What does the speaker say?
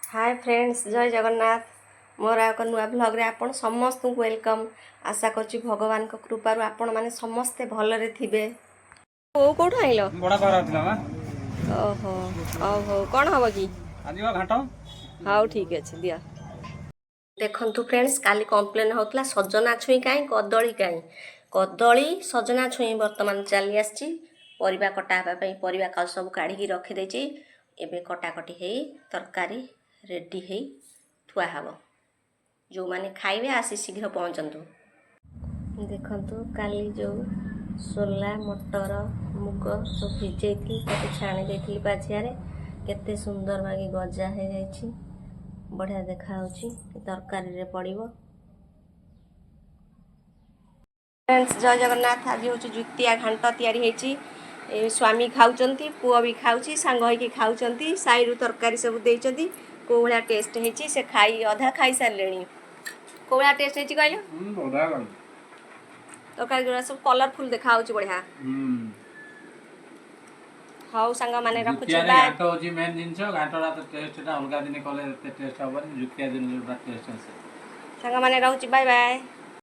ହାଏ friends, ଜୟ ଜଗନ୍ନାଥ। ମୋର ଆଉ ଏକ ନୂଆ ଭ୍ଲଗ୍ରେ ଆପଣ ସମସ୍ତଙ୍କୁ welcome. ଆଶା କରୁଛି ଭଗବାନଙ୍କ କୃପାରୁ ଆପଣମାନେ ସମସ୍ତେ ଭଲରେ ଥିବେ। କୋଉ କୋଉଠୁ ଆଣିଲ? ବଡ ପାର ଥିଲା ମା। ଓହୋ, ହଉ ହଉ। କ'ଣ ହବ କି? ଆଜି ବା ଘାଣ୍ଟ। ହଉ, ଠିକ୍ ଅଛି, ଦିଅ। ଦେଖନ୍ତୁ ଫ୍ରେଣ୍ଡସ୍, କାଲି କମ୍ପ୍ଲେନ୍ ହେଉଥିଲା ସଜନା ଛୁଇଁ କାହିଁ, କଦଳୀ କାହିଁ? କଦଳୀ, ସଜନା ଛୁଇଁ ବର୍ତ୍ତମାନ ଚାଲି ଆସିଛି ପରିବା କଟା ହେବା ପାଇଁ। ପରିବା ସବୁ କାଢ଼ିକି ରଖିଦେଇଛି। ଏବେ କଟାକଟି ହେଇ ତରକାରୀ ରେଡ଼ି ହେଇ ଥୁଆ ହେବ। ଯେଉଁମାନେ ଖାଇବେ, ଆସି ଶୀଘ୍ର ପହଞ୍ଚନ୍ତୁ। ଦେଖନ୍ତୁ, କାଲି ଯେଉଁ ସୋଲା, ମଟର, ମୁଗ ସବୁ ଭିଜେଇଥିଲି, ତାକୁ ଛାଣି ଦେଇଥିଲି ପାଛିଆରେ, କେତେ ସୁନ୍ଦର ବାଗି ଗଜା ହେଇଯାଇଛି। ବଢ଼ିଆ ଦେଖାହେଉଛି। ତରକାରୀରେ ପଡ଼ିବ। ଫ୍ରେଣ୍ଡସ୍, ଜୟ ଜଗନ୍ନାଥ। ଆଜି ହେଉଛି ଜୁତିଆ ଘାଣ୍ଟ ତିଆରି ହେଇଛି। ଏ ସ୍ୱାମୀ ଖାଉଛନ୍ତି, ପୁଅ ବି ଖାଉଛି, ସାଙ୍ଗ ହେଇକି ଖାଉଛନ୍ତି। ସାଇରୁ ତରକାରୀ ସବୁ ଦେଇଛନ୍ତି। କେଉଁ ଭଳିଆ ଟେଷ୍ଟ ହେଇଛି, ସେ ଖାଇ ଅଧା ଖାଇସାରିଲେଣି। କେଉଁ ଭଳିଆ ଟେଷ୍ଟ ହେଇଛି କହିଲ? ବଢିଆ ଲାଗୁଛି। ତରକାରୀ ଗୁଡ଼ା ସବୁ କଲରଫୁଲ୍ ଦେଖାହେଉଛି, ବଢ଼ିଆ। ହଉ ସାଙ୍ଗମାନେ, ରଖୁଛି। ଜୁତିଆରେ ବାଏ। ଘାଣ୍ଟ ହଉଛି ମେନ୍ ଜିନିଷ। ଘାଣ୍ଟଟା ତ ଟେଷ୍ଟଟା ଅଲଗା ଦିନେ କଲେ ଏତେ ଟେଷ୍ଟ ହବନି, ଜୁତିଆ ଦିନ ଯୋଉଟା ଟେଷ୍ଟ ଆସେ। ସାଙ୍ଗମାନେ, ରହୁଛି। Bye bye.